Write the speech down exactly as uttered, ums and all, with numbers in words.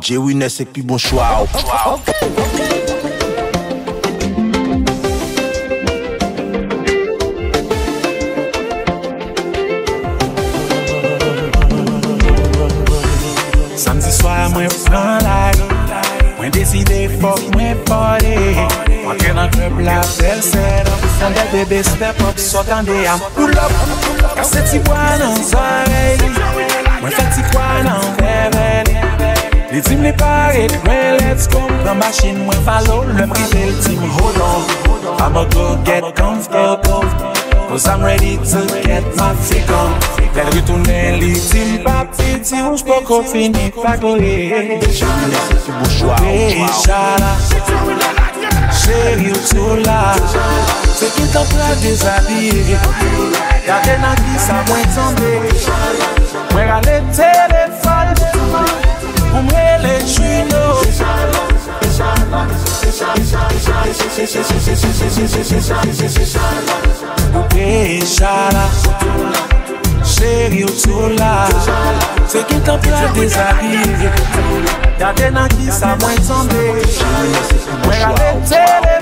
J-Winner se pi bon chwa. Samdi swa mwen pran lari, mwen deside fòk mwen pale. Antre nan klèb la bèl sèt ap, tande bebe step up, sa w tande a pull up. Kase ti bwa nan zòrèy li, mwen fè ti kwa nan vèvè li. Li di m li pare, mwen let's go. M pran machin, mwen follow, lè m rive l di m hold on, I'ma go get comfortable, 'cause I'm ready to get my freak on. Lè l retounen, li di m papi, di w poko fini pagoye. Deja la, cheri w tou la. Se gentan prè dezabiye. Gade nan kisa mwen tonbe. Mwen rale telefòn pou m rele Juno. Deja la, cheri w tou la. Se gentan prè dezabiye. Gade nan kisa mwen tonbe. Mwen rale tele